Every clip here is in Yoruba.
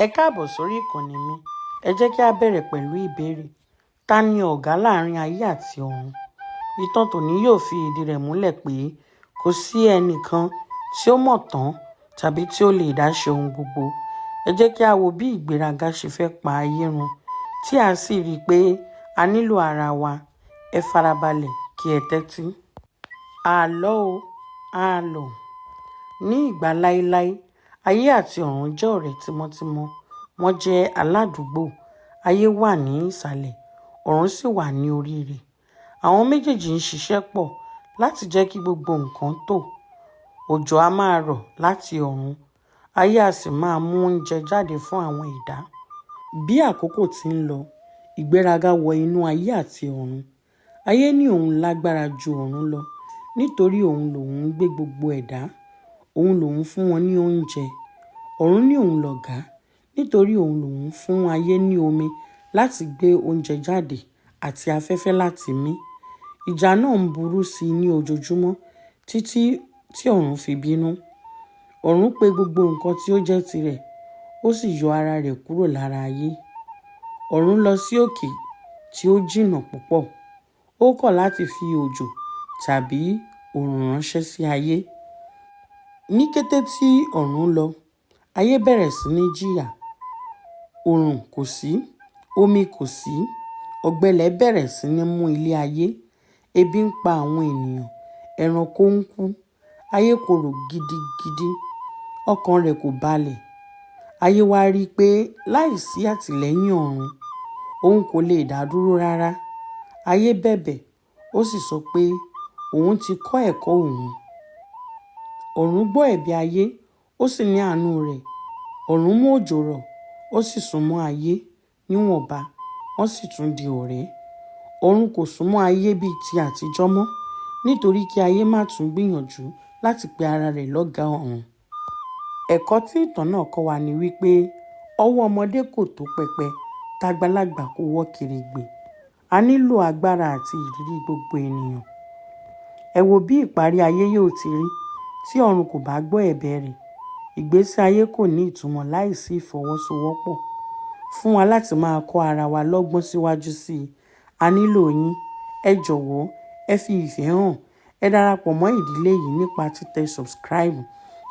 Ẹ káàbọ̀ sórí ìkànnì mi. Ẹ jẹ́ kí a bẹ̀rẹ̀ pẹ̀lú ìbéèrè. Ta ni ọ̀gá láàrin ayé àti ọ̀run? Ìtàn tòní yóò fi ìdí rẹ̀ múlẹ̀ pé kò sí ẹnìkan tí ó mọ̀ tán tàbí tí ó lè dá ṣe ohun gbogbo. Ẹ jẹ́ kí a wo bí ìgbéraga ṣe fẹ́ pa ayé run, tí a sì rí i pé a nílò ara wa. Ẹ farabalẹ̀ kí ẹ tẹ́tí. Àlọ́ o, àlọ́. Ní ìgbà láéláé, ayé àti ọ̀run jẹ́ ọ̀rẹ́ tímọ́tímọ́. Wọ́n jẹ́ aládùúgbò. Ayé wà ní ìsàlẹ̀, ọ̀run sì wà ní orí rẹ̀. Àwọn méjèèjì ń ṣiṣẹ́ pọ̀ láti jẹ́ kí gbogbo nǹkan tò. Òjò a máa rọ̀ láti ọ̀run, ayé a sì máa mú oúnjẹ jáde fún àwọn ẹ̀dá. Bí àkókò ti ń lọ, ìgbéraga wọ inú ayé àti ọ̀run. Ayé ní òun lágbára ju ọ̀run lọ nítorí òun lòun ń gbé gbogbo ẹ̀dá, òun lòun fún wọn ní oúnjẹ. Ọ̀run ní òun lọ̀gá nítorí òun lòun fún ayé ní omi láti gbé oúnjẹ jáde àti afẹ́fẹ́ láti mí. Ìjà náà ń burú sí i ní ojoojúmọ́ títí tí ọ̀run fi bínú. Ọ̀run pe gbogbo nǹkan tí ó jẹ́ tirẹ̀, ó sì yọ ara rẹ̀ kúrò lára ayé. Ọ̀run lọ sí òkè tí ó jìnnà púpọ̀. Ó kọ̀ láti fi òjò tàbí òòrùn ránṣẹ́ sí ayé. Ní kété tí ọ̀run lọ, ayé bẹ̀rẹ̀ sí ní jìyà. Òòrùn kò sí, omi kò sí, ọ̀gbẹlẹ̀ bẹ̀rẹ̀ sí ní mú ilé ayé. Ebi ń pa àwọn ènìyàn, ẹranko ń kú. Ayé korò gidigidi, ọkàn rẹ̀ kò balẹ̀. Ayé wá rí i pé láìsí àtìlẹ́yìn ọ̀run, òun kò lè dá dúró rárá. Ayé bẹ̀bẹ̀, ó sì sọ pé òun ti kọ́ ẹ̀kọ́ òun. Ọ̀run gbọ́ ẹ̀bẹ̀ ayé, ó sì ní àánú rẹ̀. Ọ̀run mú òjò rọ̀, ó sì súnmọ́ ayé níwọ̀nba, wọ́n sì tún di ọ̀rẹ́. Ọ̀run kò súnmọ́ ayé bíi ti àtijọ́ mọ́, nítorí kí ayé má tún gbìyànjú láti pe ara rẹ̀ lọ́gàá ọ̀run. Ẹ̀kọ́ tí ìtàn náà kọ́ wa ni wípé ọwọ́ ọmọdé kò tó pẹpẹ, tàgbàlagbà kò wọ kèrègbè. A nílò agbára àti ìrírí gbogbo ènìyàn. Ẹ wo bí ìparí ayé yóò ti rí tí ọ̀run kò bá gbọ́ ẹ̀bẹ̀ rẹ̀. Ìgbésí ayé kò ní ìtumọ̀ láìsí ìfọwọ́sowọ́pọ̀. Fún wa láti máa kọ́ ara wa lọ́gbọ́n síwájú sí i, a nílò yín. Ẹ jọ̀wọ́, ẹ fi ìfẹ́ hàn. Ẹ darapọ̀ mọ́ ìdílé yìí nípa títẹ subscribe.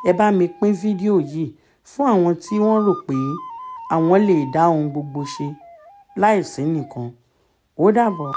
Ẹ bá mi pín fídíò yìí fún àwọn tí wọ́n rò pé àwọn lè dá ohun gbogbo ṣe láìsí nìkan. Ó dàbọ̀.